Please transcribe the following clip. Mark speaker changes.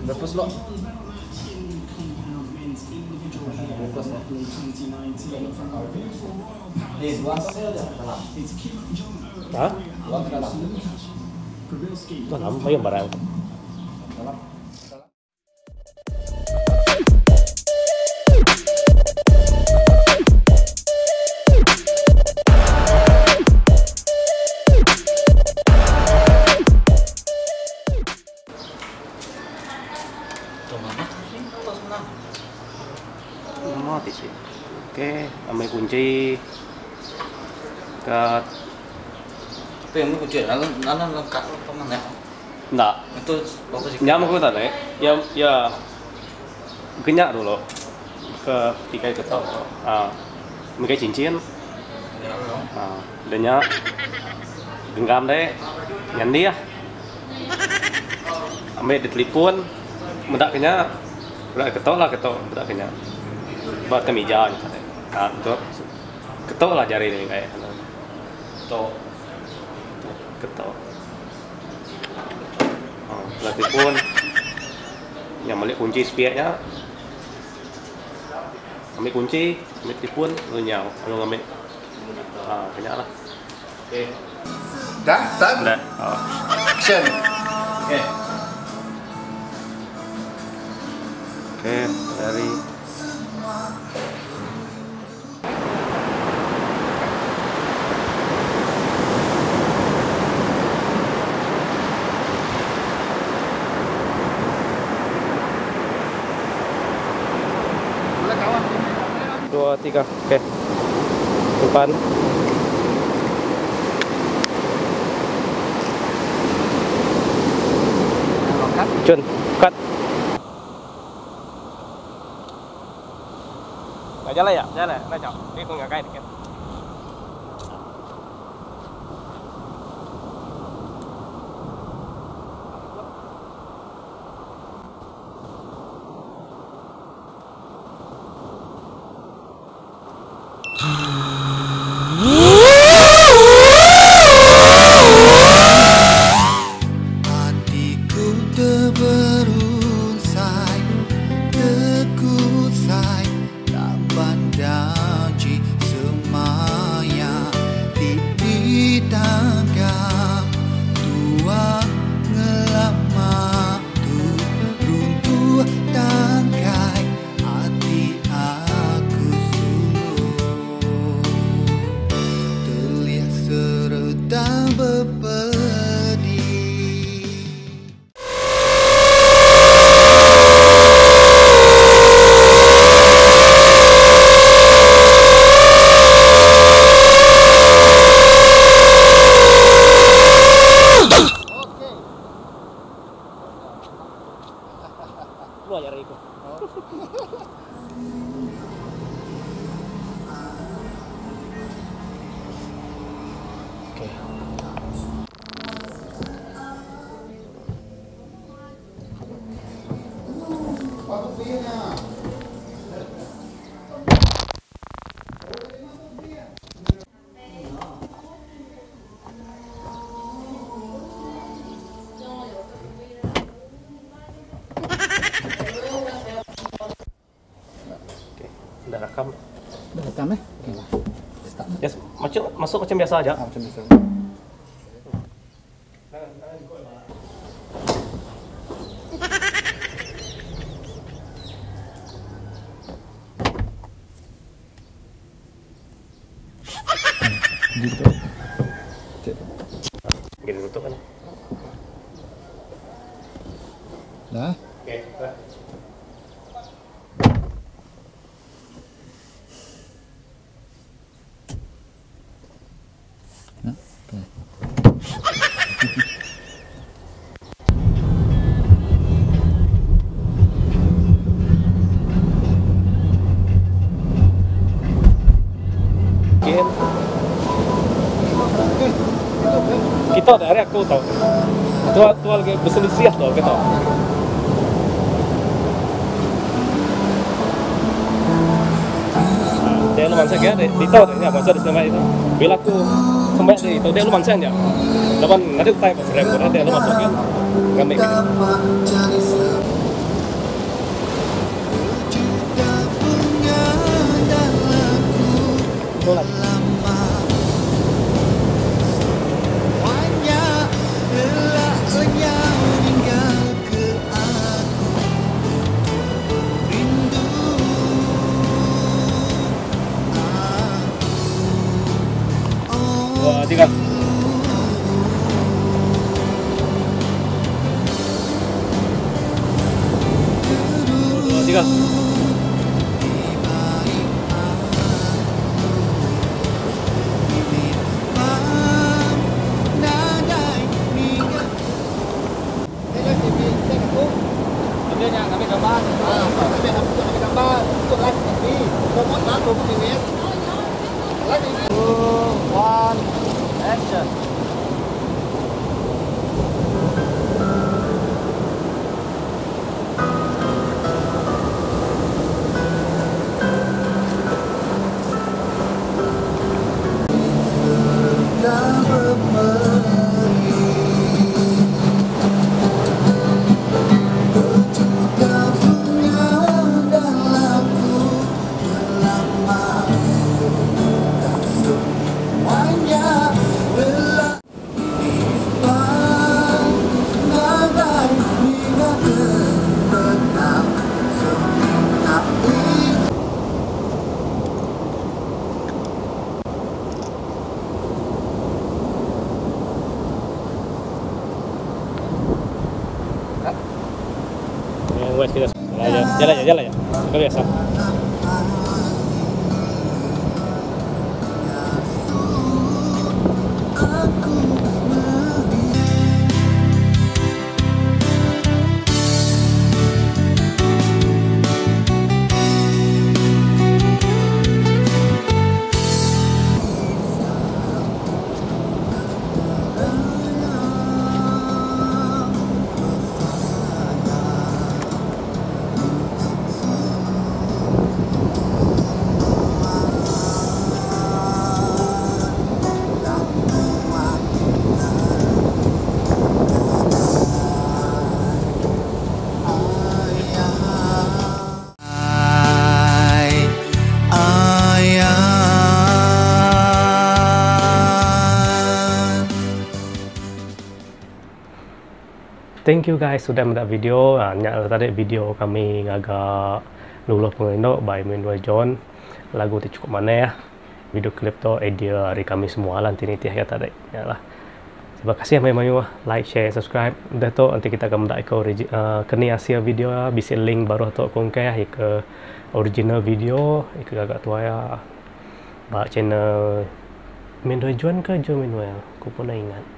Speaker 1: Berapa slot?
Speaker 2: Ha? Dalam mayuh barang. Nama ti sik. Okey, ambil kunci kat
Speaker 1: Tapi ambil kunci dalam dalam lengkap apa mana?
Speaker 2: Enda.
Speaker 1: Itu berapa sik?
Speaker 2: Nya meh ku tadi. Ya ya genyak dulu ke tikai keto. Ah megai cincin. Ah dah nya genggam deh nyandih. Ambil di telefon meda ke nya meda keto lah keto meda ke nya ba atas mija nya tadi. Ah tu keto lah jari ne ngagai
Speaker 1: Keto.
Speaker 2: Keto. Oh, belah telefon nya meli kunchi sepiak nya. Ambil kunchi, ambil telefon lalu nyau lalu ngambil ah ke nya lah.
Speaker 1: Okey.
Speaker 3: Dah, start?
Speaker 2: Dah. Oh.
Speaker 3: Action.
Speaker 1: Okey.
Speaker 2: Okey, dari Dua, tiga, okey. Simpan. Cun, cut. Jalai ya, jalai, dah jauh. Ni aku ngagai dikit.
Speaker 4: Atiku teberunsai Tekusai Laban janji semaya Ti ditangkap Tua ngelama tu Runtuh tangkai Ati aku sulu Telih sereta bepedi.
Speaker 2: Keluar jari ku. Okey. Okey, dah rakam.
Speaker 1: Dah rakam eh? Okey. Start.
Speaker 2: Yes, macam masuk macam biasa aja.
Speaker 1: Ah, macam biasa. Gitu.
Speaker 2: Gini tutup kan.
Speaker 1: Dah.
Speaker 2: Okey, dah.
Speaker 1: Okey.
Speaker 2: Game. Kita dari aku tahu. Tua tua lagi berselisih tau kita. Dia lu mansek ya, di tahu deh, ya mansek di sana itu. Bila aku sampai di itu dia lu mansek ya. Lawan nanti type frame dia lu masuk kan. Ngambil gitu. go. Jalan aja, jalan aja. Kau biasa. Thank you guys sudah meda video. Ha, nya tadi video kami ngaga luluh pengerindu by Manuel John. Lagu ti cukup manah. Video klip tu idea ari kami semua lah enti nitih iya tadi. Nya lah. Terima kasih mayuh-mayuh like, share, subscribe. Udah tu enti kita ke meda iko uh, keni hasil video ya, bisi link baruh tu aku engkah ya ke original video ya ke gaga tuai ya. Ba channel Manuel John ke John Manuel? Aku pun enda ingat.